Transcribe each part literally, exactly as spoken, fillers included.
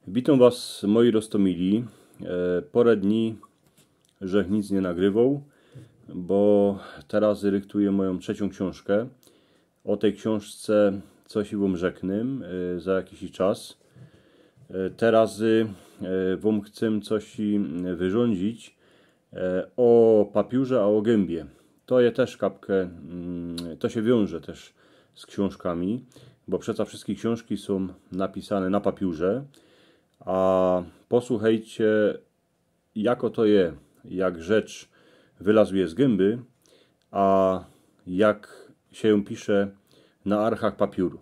Witōm was, moi roztōmili. E, pŏrã dni, żech nic niy nagrywoł, bo teroz rychtuja mojōm trzeciōm ksiōnżkã. Ô tyj ksiōnżce coś wōm rzeknã, e, za jakiś czas. E, teroz, e, wōm chcã coś wyrządzić, e, ô papiōrze, a ô gymbie. To je tyż kapkã, mm, to sie wiąże tyż z ksiōnżkami, bo przeca wszyjske ksiōnżki sōm napisane na papiōrze. A posłuchejcie, jako to je, jak rzecz wylazuje z gymby, a jak sie jōm pisze na archach papiōru.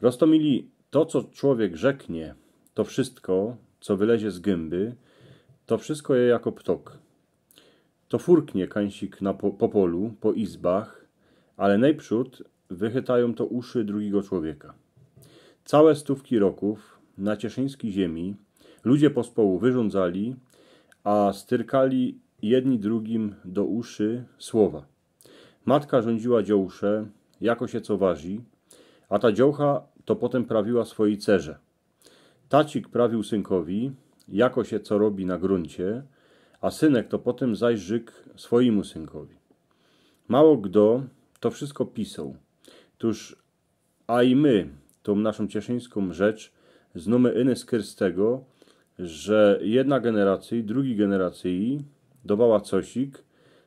Roztōmili, to, co człowiek rzeknie, to wszyjsko, co wylezie z gymby, to wszyjsko je jako ptōk. To furknie kańsik na po, po polu, po izbach, ale nojprzōd wychytajōm to uszy drugigo człowieka. Cołke stōwki rokōw na cieszyńskij ziymie ludzie pospołu wyrządzali, a styrkali jedni drugim do uszy słowa. Matka rządziła dziołsze, jako sie co warzi, a ta dziołcha to potym prawiła swojij cerze. Tacik prawiōł synkowi, jako sie co robi na grōncie, a synek to potym zaś rzyk swojymu synkowi. Mało gdo to wszyjsko pisoł. Tōż a i my tōm naszōm cieszyńskōm rzecz znōmy iny z tego, że jedna generacyjŏ drugi generacyjŏ dowała cosik,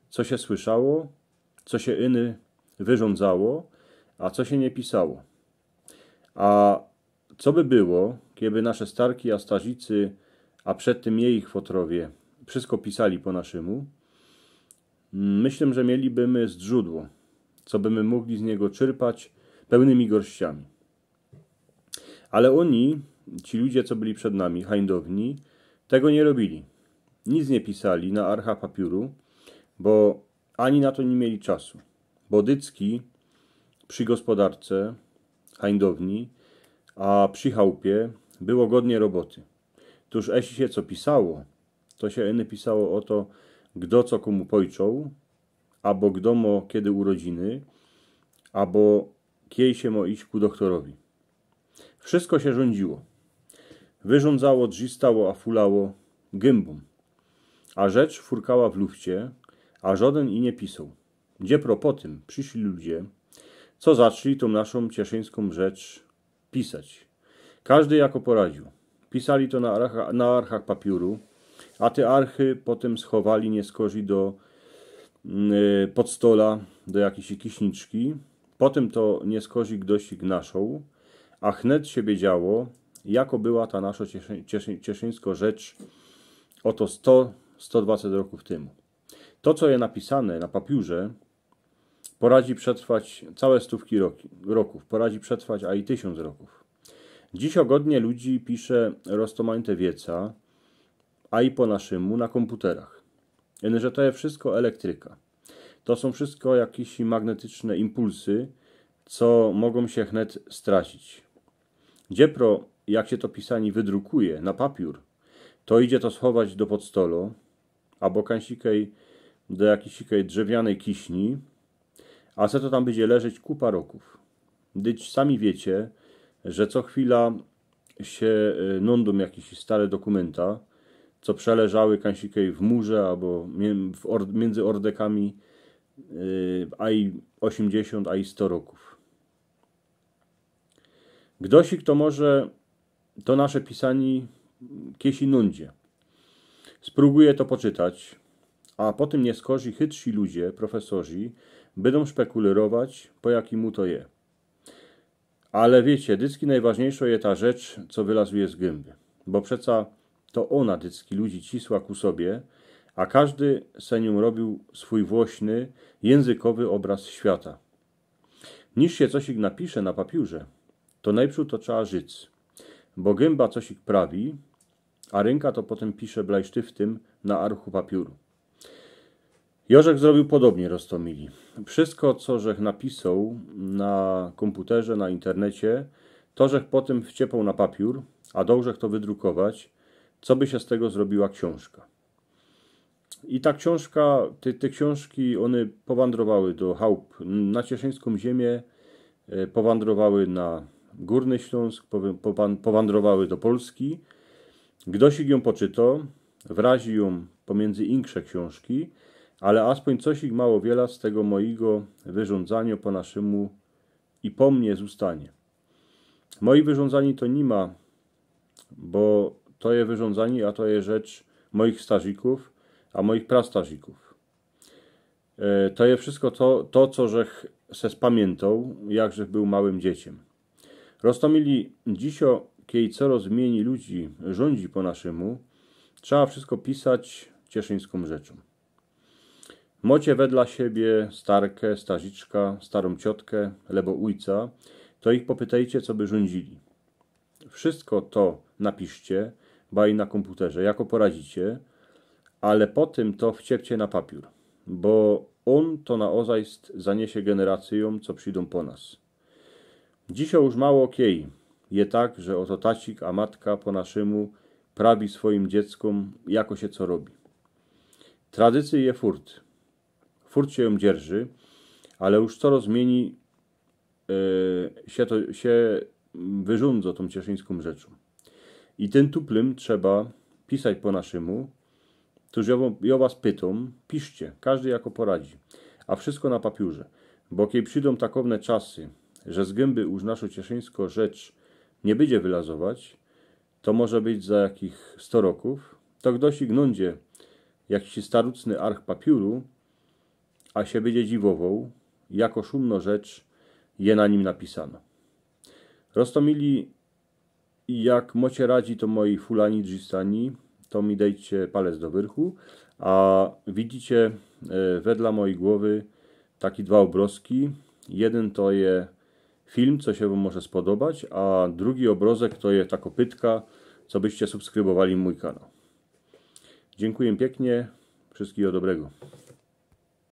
co sie słyszało, co sie iny wyrządzało, a co sie niy pisało. A co by było, kiby nasze starki a starzicy, a przed tym jejich fotrowie, wszyjsko pisali po naszymu? Myślã, że mieliby my zdrzōdło, co by my mogli z niego czerpać pełnymi gorściami. Ale ôni, ci ludzie, co byli przed nami, hańdowni, tego niy robili. Nic niy pisali na archach papiōru, bo ani na to niy mieli czasu. Bo dycki przi gospodarce hańdowni, a przi chałpie było godnie roboty. Tōż jeśli sie co pisało, to sie iny pisało ô to, gdo co kōmu pojczoł, abo gdo mo kiedy urodziny, abo kiej sie mo iś ku dochtorowi. Wszyjsko sie rządziło. Wyrządzało, drzistało, a fulało gymbōm. A rzecz furkała w lufcie, a żodyn i niy pisoł. Dziepro potym prziszli ludzie, co zaczli tōm naszōm cieszyńskōm rzecz pisać. Kożdy jako poradziōł. Pisali to na archa, na archach papiōru, a te archy potym schowali niyskorzij do, mm, podstola, do jakijś kiśniczki. Potym to niyskorzij gdoś ich naszoł, a chnet sie wiedziało, jako była ta naszo cieszy, cieszy, cieszyńsko rzecz ô to sto, sto dwaceść rokōw tymu. To, co je napisane na papiōrze, poradzi przetrwać cołke stōwki roki, rokōw, poradzi przetrwać a i tysiōnc rokōw. Dziś ôgodnie ludzi pisze roztōmajte wieca, a i po naszymu na kōmputerach. Ino, że to je wszyjsko elektryka. To sōm wszyjsko jakeś magnetyczne impulsy, co mogōm sie chnet stracić. Dziepro, jak sie to pisanie wydrukuje na papiōr, to idzie to schować do podstolo, abo kańsikej do jakijś drzewianyj kiśni, a se to tam bydzie leżeć kupa rokōw. Dyć sami wiycie, że co chwila sie, y, nōndōm jakeś stare dokōmynta, co przeleżały kańsikej w murze abo mie, w or, miyndzy ordekami, y, a i ôziymdziesiōnt, a i sto rokōw. Gdosik to może to nasze pisanie kejś nōndże. Sprōbuje to poczytać, a potym niyskorzij chytrzi ludzie, profesorzi, bydōm szpekulyrować, po jakimu to je. Ale wiycie, dycki nojważniyjszŏ je ta rzecz, co wylazuje z gymby. Bo przeca to ôna dycki ludzi cisła ku sobie, a kożdy se niōm robiōł swōj włośny, jynzykowy ôbraz świata. Niż sie cosik napisze na papiōrze, to nojprzōd to trzeba żyć. Bo gymba cosik prawi, a rynka to potym pisze blajsztyftym na archu papiōru. Jŏ żech zrobiōł podobnie, roztōmili. Wszyjsko, co żech napisoł na kōmputerze, na internecie, to żech potym wciepoł na papiōr, a doł żech to wydrukować, coby sie z tego zrobiła ksiōnżka. I ta ksiōnżka, te, te ksiōnżki, ône powandrowały do chałup na cieszyńskōm ziymia, e, powandrowały na Górny Śląsk, powi- popan- powandrowały do Polski. Gdosik jōm poczyto, wrazi jōm pomiyndzy insze ksiōnżki, ale aspōń cosik mało wiela z tego mojigo wyrządzaniŏ po naszymu i po mie zōstanie. Moji wyrządzani to ni ma, bo to je wyrządzani, a to je rzecz moich starzikōw, a moich prastarzikōw. E, to je wszystko to, to, co żech se spamiyntŏł, jak żech bōł małym dzieciym. Roztōmili, dzisiŏ, kiej coroz miyni ludzi rządzi po naszymu, trzeba wszystko pisać cieszyńskōm rzeczōm. Mocie wedla siebie starkã, starziczkã, starōm ciotkę, lebo ujca, to ich popytejcie, co by rządzili. Wszystko to napiszcie, baj na kōmputerze, jako poradzicie, ale potym to wciepcie na papiōr, bo ôn to na ôzajst zaniesie generacyjōm, co przidōm po nas. Dzisiŏ już mało kiej je tak, że ôto tacik a matka po naszymu prawi swojim dzieckōm, jako sie co robi. Tradycyje je furt. Furt sie jōm dzierży, ale już coroz miyni e, sie to, sie wyrządzo tōm cieszyńskōm rzeczōm. I tyn tuplym trzeba pisać po naszymu. Tōż jŏ, jŏ was pytōm, piszcie, kŏżdy jako poradzi, a wszystko na papiōrze. Bo kiej przidōm takowne czasy, że z gymby już naszŏ cieszyńskŏ rzecz niy bydzie wylazować, to może być za jakich sto rokōw, to gdosik gnōndzie jakiś starucny arch papiōru, a sie bydzie dziwowoł, jako szumno rzecz je na nim napisano. Roztōmili, jak mocie radzi to moi fulani drzistani, to mi dejcie palec do wyrchu, a widzicie, e, wedla mojij głowy taki dwa ôbrozki. Jedyn to je film, co sie wōm może spodobać, a drugi ôbrozek to je takŏ pytka, co byście subskrybowali mōj kanał. Dziynkuję piyknie, wszystkigo dobrego.